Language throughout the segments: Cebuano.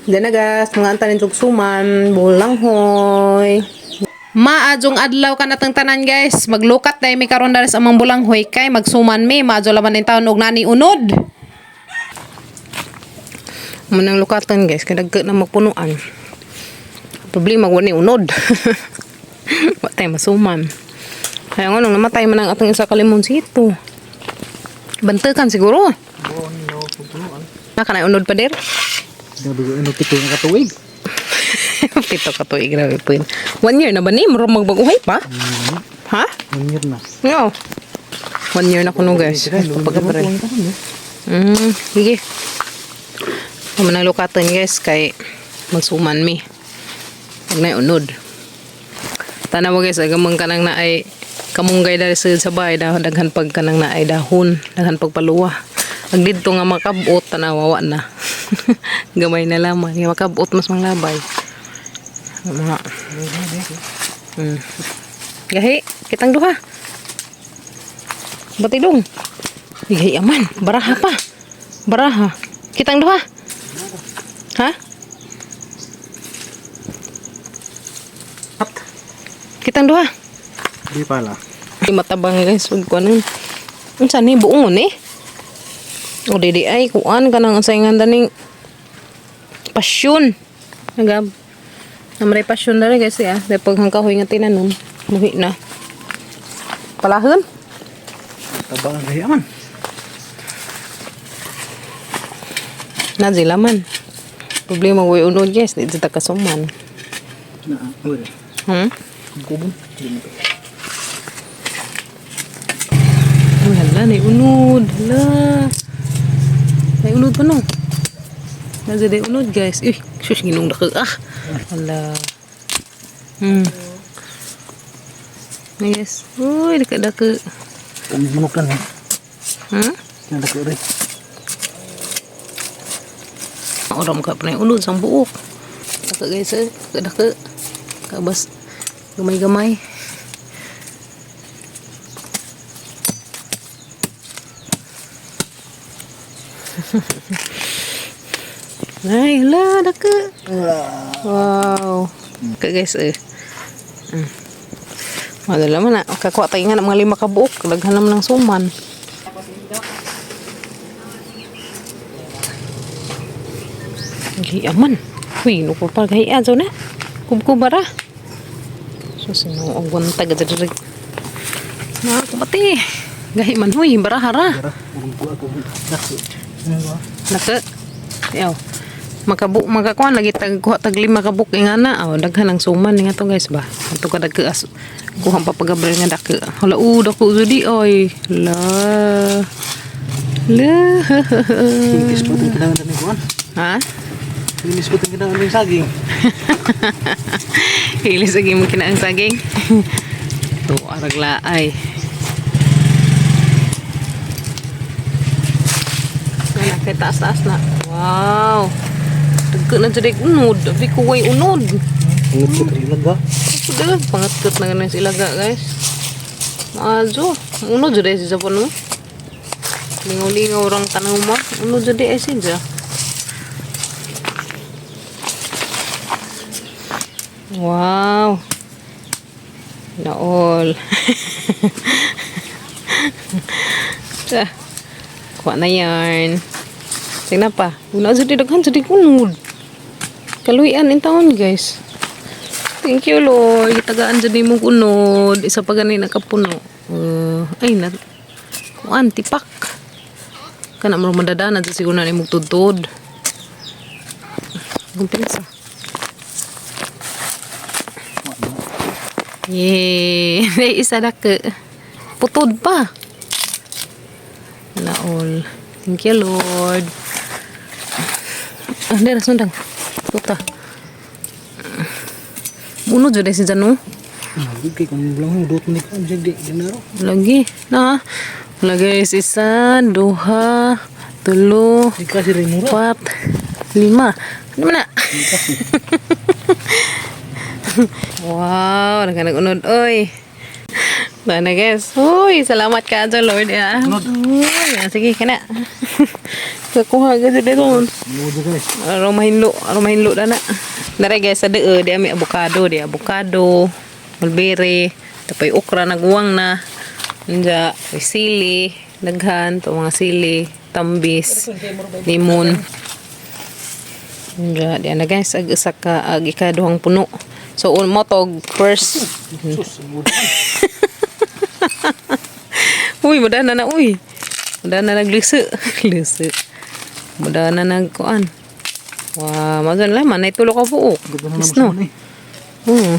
Danagas, mga antanin suman, bulanghoy. Maadjong adlaw ka natang tanan, guys. Maglukat dahil mi karon daris amang bulanghoy kay magsuman mi. Maadyo laman ning taon og nani unod. Munang lukatan, guys, kay dagko na magpunuan. Problema wa ni unod. Wa tay masuman. Kaya nga nung namatay man ang atong isa ka limonsito. Bantakan siguro. Naka na unod pa der. Grabe ano pito na katuig. 7 ka tuig, grabe po yun. One year na ba ni? Murag magbaguhay pa? Ha? One year na. No. One year na kuno, guys. Pagka rin. Sige. Amo nang lukatan, guys, kay magsuman mi. Huwag na unod. Tanaw guys, agamang kanang naay kamunggay dali sa bahay daghan pag kanang naay dahon, daghan pagpaluwa. Ag didto nga makabot tanawa wa na. Gamay na lamang. Nga makabot mas manglabay. Mga Gahi, kitang duha. Batidong. Gahi aman, baraha pa. Baraha. Kitang duha. Ha? At Kitang duha. di pala. Di matabang, guys, ug kuan. Unsa ni buongon eh? O di ay kuan kanang unsay nga daning pasyon. Nagab. Namray pasyon dali, guys, ya. Dahil pag hangkahoy nga tinanom, muhi na. Palahon. Tabang ang gahi aman. Na sila man. Problema way unod, guys, di ta kasuman. Na, ure. Kubon. Di mo. Uy, hala, nay unod. Hala. Nay unod pa no. Nasa day unod, guys. Uy, sus, ginong dako. Ah. Hala. Nay, guys. Uy, daka daka. Kami manok lang eh. Kaya dako rin. Oram ka pa na unod sang buok. Daka, guys, eh. Daka daka. Kabas. Gamay-gamay. Ay, hala, daka. Wow. Daka, guys, eh. Madala man na. Kakuha tayo nga ng mga 5 ka buok. Daghan naman ng suman. Gahi aman. Uy, nuko pa gahi azo na. Kubkubara. So, sino ang guntag diri. Na, kumati. Gahi man huy, barahara. Tara, urong ko ako. Dako. Ano ba? Naka. Yaw. Makabu makakuan lagi tag kuha tag 5 ka buok ingana. Aw, daghan ang suman nga to, guys, ba. Ato ka dagka as kuha pa pagabril nga dako. Hala u dako judi oy. La. La. Linis po itong kailangan natin kuan. Ha? Linis po itong kailangan ng saging. Hilis lagi mo kinaang saging. To arag laay. Wala kay taas-taas na. Wow. Dagko na jud unod. Abi ko way unod. Ang ko ilaga. Sudah, pangatkat na ganun sa ilaga, guys. Maazo. Unod jud ay si Japon, no? Lingaw-lingaw orang tanaw mo. Unod jud ay siya. Wow. Naol. Sa. Kuha na yarn. Tingnan pa. Una jud daghan jud unod. Kaluyan in taon, guys. Thank you, Lord. Tagaan dyan mong unod. Isa pa gani nakapuno. Ay, na. Kuan, tipak. Kana mo madadana dyan siguro na imong tudtod. Kumpensa. Yay! May isa na ka. Putod pa. Naol. Thank you, Lord. Ah, dara, sundang. Tuta. Uno jud ay si Jano. Lagi kay kung lang dot ni ko di dinaro. Lagi. Na. Wala, guys. 1, 2, 3, Di kasi rin mura. 4, 5. Ano man na? Wow, nagkanag-unod. Oy. Wala na, guys. Uy, salamat ka dyan, Lord. Yeah. Unod. Uy, ah, sige, kana. Kakuha gud dito. Luod guys. Araw mahinlo na na. Dara guys, sa dee, di ami avocado, di avocado, mulberry, tapoy okra naguwang na. Anja, may sili, daghan, to mga sili, tambis, limon. Anja, di na guys, ag isa ka, ag ikaduhang puno. So, un mo tog first. Sus, luod. Uy, muda na na, uy. Muda na nagluso. Luso. Muda na nagkuan. Wow, magan lang, manay tulo ka buok. Ganda na Yes, no? naman eh. Oo.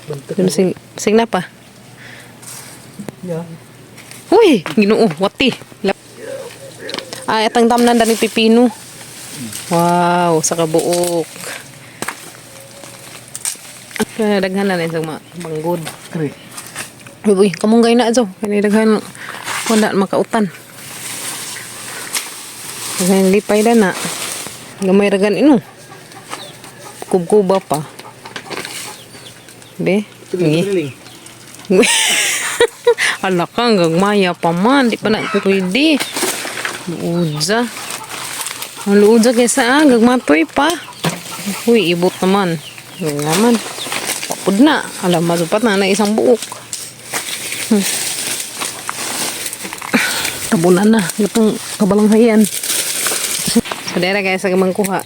Bantak. Dun sing, sing na pa. Yeah. Uy, ginoo, wati. Ay, atang tamnan dani pipino. Wow, sa kabuok. Kaya daghan na na isang mga banggod. Kre. Uy, uy, kamunggay na ato. Kaya daghan wala makautan. Daghan lipay na na. Gamay ragan ino. Kubkuba pa. Be? Ngi. Drilling. Ala ka, gagmaya pa man. Di pa na pwede. Luudza. Ang luudza kaysa ah, gagmatoy pa. Uy, ibot naman. Yun naman. Papud na. Alam, masupat na na isang buok. Tabunan na. Itong kabalanghayan. So, dera guys, sa kuha.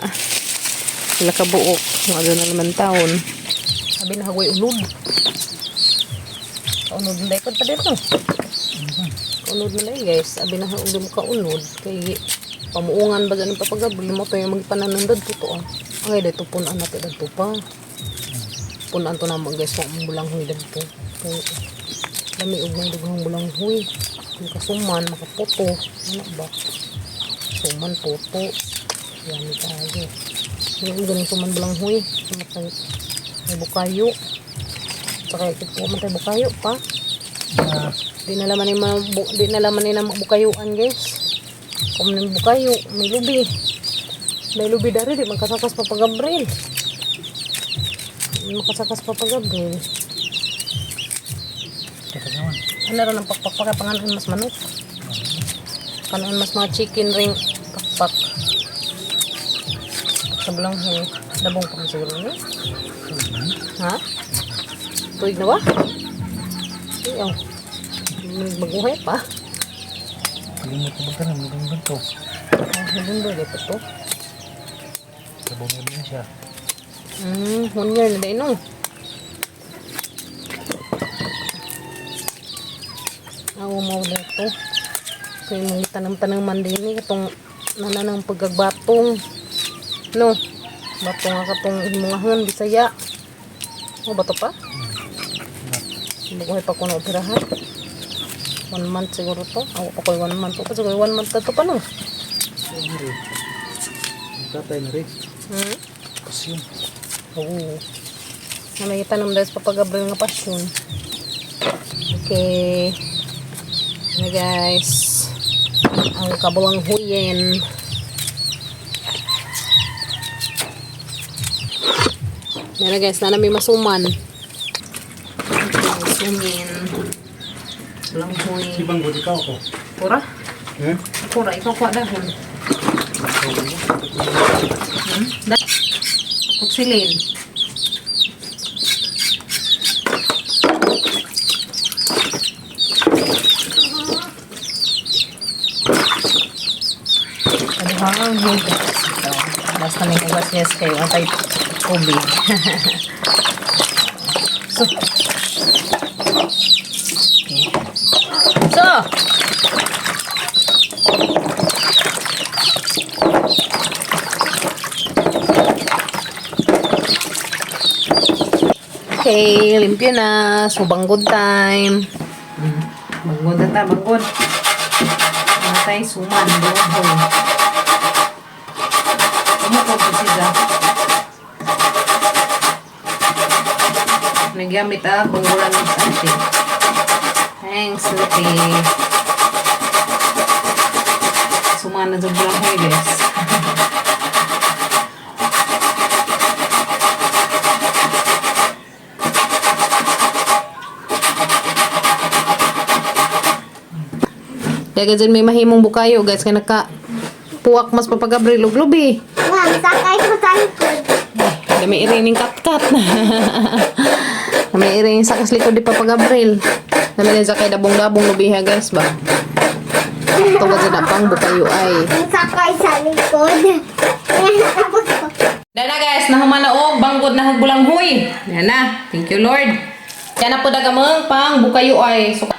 Sila ka buok. Mga doon na naman taon. Sabi na hagoy ulod. Kaunod na dayon pa dito. Kaunod na lang guys. Abi na hagoy mo kaunod. Kay pamuungan ba ganun papagabli mo to yung magpananandad totoo. Ay, dito punan natin dito pa. Punan to naman guys. Kung bulang huy dito. Kay lami og may dughang bulang huy. Kung kasuman, makaputo. Ano ba? Suman, puto. Yummy tayo. May ganing suman bulang huy. Matay, may bukayo. Saka ito man tayo bukayo pa. Ah, Di na laman ni di na laman ni na bukayuan guys. Kung may bukayo, may lubi. May lubi dari di magkasakas pa pagabril. Makasakas pa pagabril. kasagawan. Ano ron ang pakpak pa pangalan mas manok. Kanon mas mga chicken ring pakpak. Sa bulanghoy. Dabong pa siguro ni. Ha? Tuig na ba? Iyaw. Maguhay pa. Kalimut ko ba ka na? Magandang to. Ah, nabundo dito to. Sabon na din siya. 1 year na din no. Aw mo dito. Kay mga tanam-tanam man din ni katong nananang pagagbatong. No. Batong nga katong imungahon Bisaya. O bato pa? Buhay pa ko na operahan. 1 month siguro to. Aw pa ko 1 month. Pa siguro 1 month na to pa no. Ano rin? Ang tatay na rin. Pasyon. Oo. Na may tanong dahil sa Papa Gabriel nga pasyon. Okay. Ano guys? Ang kabulang huyin. Meron guys, na may masuman. Masumin. Bulang huy. Sibang ko ikaw ko. Pura? Eh? Pura, ikaw kuha dahon. Kutsilin. Aduhang hugas. Ito. Basta may hugas guys kayo. Ang tayo tubig. So. Okay. So. Okay, limpyo na. So, banggod time. Banggod na ta, banggod. Ano tayo? Suman, buho. Umukod ko siya. Nagyamit ah, bangguran ng ate. Thanks, ate. Suman na sa bulang guys. Kaya dyan may mahimong bukayo guys kaya naka Puwak mas Papa Gabriel og lubi. Wang, sakay ko sa likod. Dami irining kat-kat. Dami irining sakas likod di Papa Gabriel. Dami din sa kay dabong-dabong lubiha, guys, ba. Tungkol sa dapang bukayo ay. Ang sakay sa likod. Tapos ko. Dana guys, nahuman na og banggod na hagbulanghoy. Yan na. Thank you, Lord. Yan na po dagamang pang bukayo ay. So,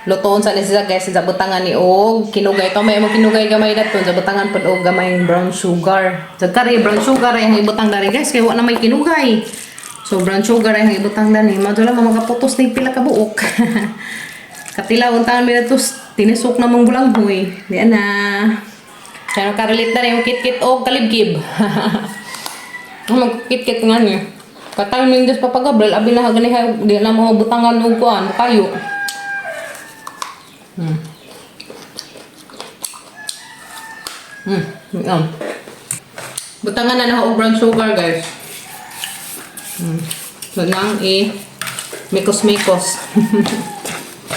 lutoon sa ni siya, guys, sa butangan ni og kinugay to may mo kinugay gamay daton sa butangan pud og gamay brown sugar. Sa kari brown sugar ay ang ibutang dari, guys, kay wa na may kinugay. So brown sugar ay ang ibutang dani. Madula mo makaputos ni pila ka buok. Katilaw untaon mi datos tinisok na mong bulanghoy. Di na. Kaya karelate na rin yung kit-kit og kalibgib. Ang magkit-kit nga niya. Katay mo yung Diyos Papa Gabriel, abi na gani hay di na mo butangan og kuan kayo. Butangan na na og brown sugar, guys. So nang i mikos-mikos.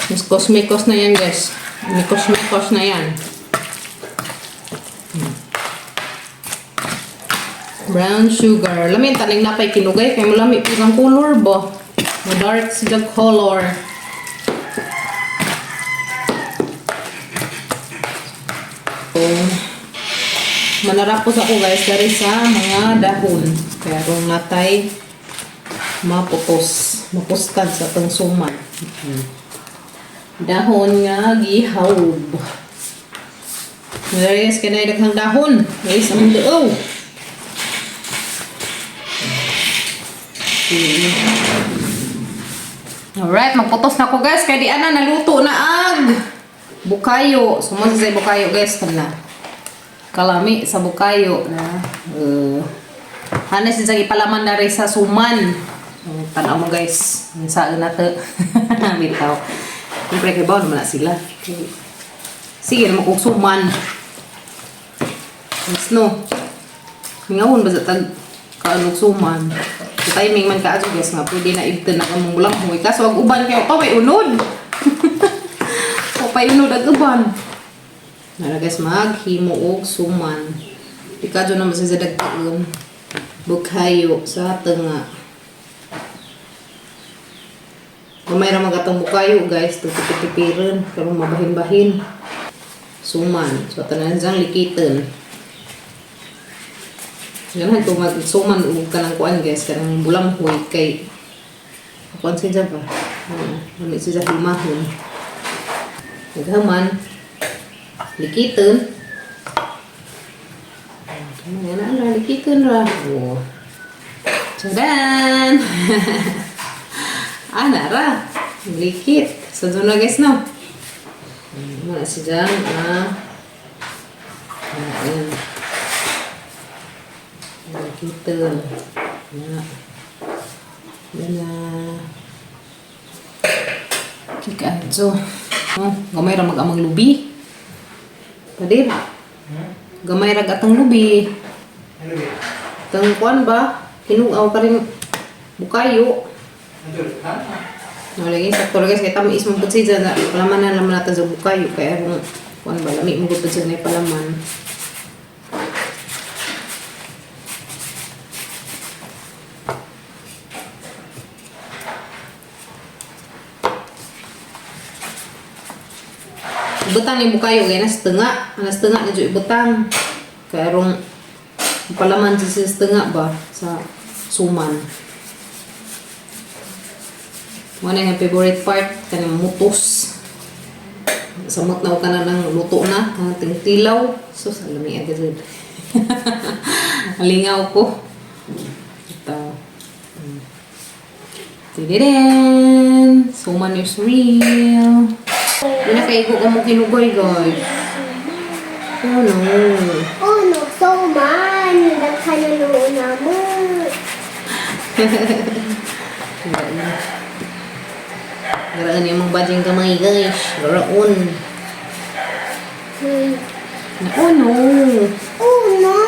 Mikos-mikos na yan, guys. Mikos-mikos na yan. Brown sugar. Lamin taning napay kinugay kay malami pud ang color ba. Mo dark sila color. So, manarapos ako, guys, dari sa mga dahon. Kaya kung natay maputos, mapustad sa atong suman. Dahon nga gihawb. Guys, kanay daghang dahon. Guys, ang duo. Alright, magputos na ko, guys. Kaya di ana, naluto na ag bukayo. Sumunod sa bukayo, guys. Kana. Kalami sa bukayo na. Hanes sa ipalaman na rin sa suman. Tanaw mo, guys. Saan na to? Bitaw. Siyempre kay baon naman na sila. Okay. Sige naman kung suman. Mas no. Mingawon ba sa tag kaanong suman? Sa timing man kaadto, guys, nga pwede na ibten na among bulanghoy. Kaso ag uban kayo pa may unod. O pay unod ag uban. Nara, guys, maghimo og suman. Di kadto naman sa dagkaon. Bukhayo sa tanga. Gamay ra man katong bukayo, guys, tupitipiren karon mabahin-bahin. Suman. So tanan jang likiton. Ganahan ko magsuman og kanang kuan, guys, kanang bulanghoy kay kuan siya ba? Oo, lami siya hilmahon. Naghaman likiton. Ano na ra likiton ra. Oh. Tcharan! Ana ra. Likit. So doon na, guys, no. Muna siya dyan. Ah. Ayan. Likiton. Yan. Yan na. Kikaadso. Oh, gamay ra mag-amang lubi. Padir. Gamay ra atong lubi. Tang kuan ba? Kinuaw ka rin bukayo. No, lagi sakto lagi kay tamis mo pud siya na palaman na naman natin sa bukayo kay aron kuan ba lami mo gud siya na palaman. Ibutang ni bukayo kay nas tunga, nas tunga na jud ibutang. Kay aron palaman siya sa tunga ba sa suman. Mo na yung favorite part kanang mutos. Samot na ka na ng luto na, ang tilaw. So, sa lami agad. Alingaw ko. Ito. Tididen! Suman is real. Hindi na kaigo ka mo kinugoy, guys. Oh no. Oh no, suman. Daghan na noon na mo. Garaan yung mga bading kamay, guys. Garaon. Oh no. Oh no!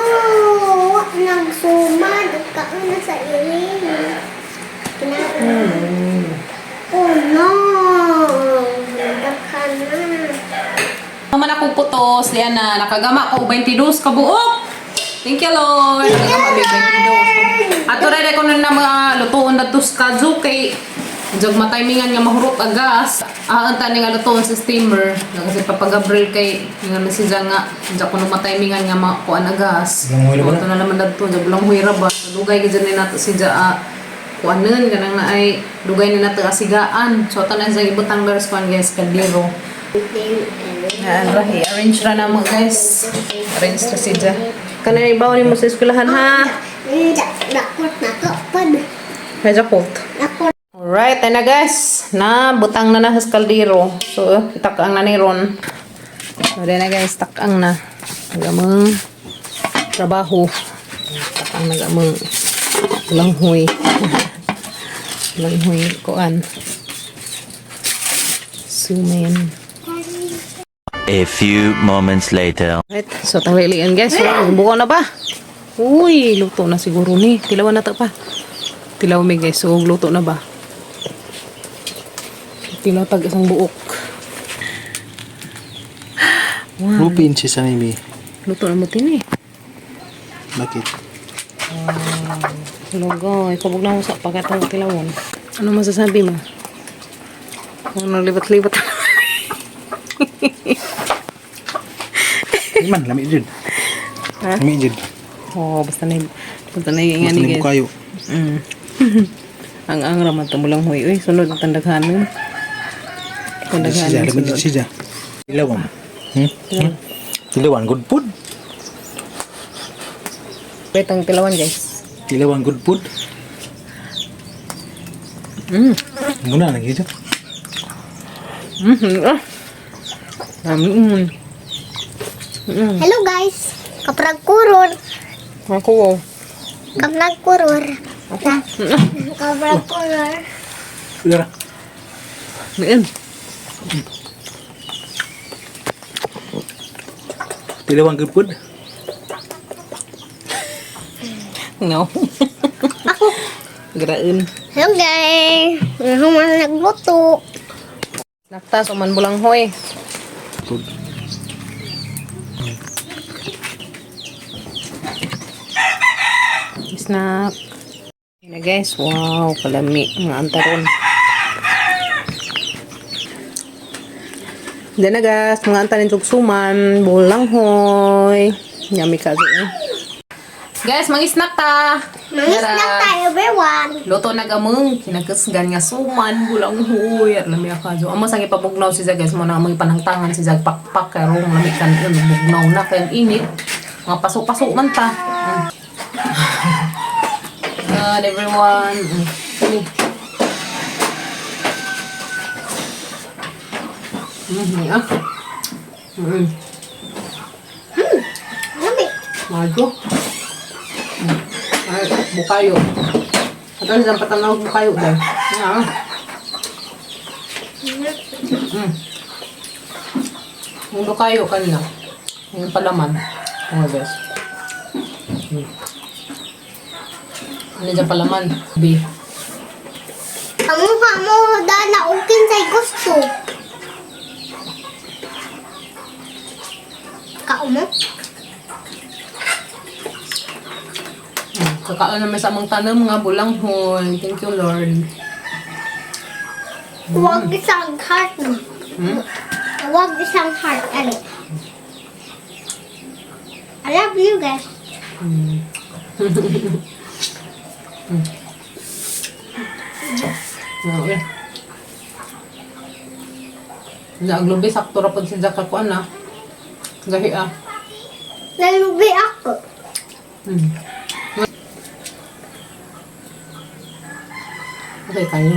Nagsuman. Kaon na sa iling. Oh no. Oh no! Daghan na. Naman akong putos, yan na, Nakagama ko 22 ka buok. Thank you, Lord. Nakagama mi 22. Ato ra ko na mga lutuon na tus kadyo kay jog matimingan nga mahurot ang gas. Ah, ang tani nga lutuon sa steamer. Nga kasi Papa Gabriel kay nga man siya nga dyan ko matimingan nga makuan ang gas. Langhoy ra ba na? Ato na naman dadto jog langhoy ra ba. So, dugay gid ni nato siya kuanon kanang na ay dugay na nato asigaan. So ato na sa ibutang guys kuan guys kaldero. Yan, rahi. Arrange ra na mo, guys. Arrange ra siya. Kanang ibaw ni mo sa eskwelahan, ha? Dakot na ko pad. Medyo cold. Dakot. Alright, tayo na guys. Na, butang na na sa kaldero. So, itakang na ni Ron. So, na guys, takang na. Nagamang trabaho. Takang nagamang langhoy. Langhoy, kuan. Sumen. A few moments later. Right, so tanglilian guys. So, buko na ba? Uy, luto na siguro ni. Tilawan na to pa. Tilaw mi guys. So, luto na ba? Tilaw tag isang buok. Wow. Rupin si Sanimi. Luto na mo tin eh. Bakit? Lugoy, kubog na ako sa pagkatang tilawon. Ano masasabi mo? Ano, libat-libat. Di man, lami jud. Ha? Lami jud. Oh, basta na yung Basta nga na guys. bukayo. Ang raman to mulang huy. Uy, sunod ang tandaghanon. Siya, Tandaghanon lami jud sunod. siya. Tilawan. Hmm? Hmm? Tilawan good food. Wait, ang tilawan guys. Tilawan good food. Muna lagi jud. Ah. Dami. Hello guys. Kaprag kuror. Ako oh. Kaprag kuror. Kaprag kuror. Udara. Ayan. Tilawan good food. No. Ako. Grain. Hello guys. Ako man nagluto. Nakta, suman bulang hoy. Good. Snack. Ayan na guys. Wow, kalami. Mga antaron. Diyan na guys, mga antarin tugsuman, bulanghoy. Yummy ka eh. Guys, mang-snack ta! Mangisnak tayo everyone. Luto na gamong, kinakasgan nga suman, bulanghoy. At lami ka jo. Amo sang ipabugnaw si Zag guys, mo na amoy panangtangan si Zag pakpak kay rong lami kan yun, bugnaw na kay ang init. Mga paso-paso man ta. Good everyone. Kini. Ah. Lami. Mago. Ay, bukayo. Ato sa patanaw bukayo dahil. Ah. Yung bukayo kanina. Yung palaman. Mga guys. Ano dyan palaman? B. Kamuha mo dala og kinsay gusto. Kaumo? Kakaon naman sa among tanom nga bulanghoy. Thank you, Lord. Huwag isang heart no. Huwag isang heart. Ano? I love you guys. Okay. Naaglubi, sakto ra pod si Jack ako ana. Gahi ah. Nalubi ako. Okay kayo.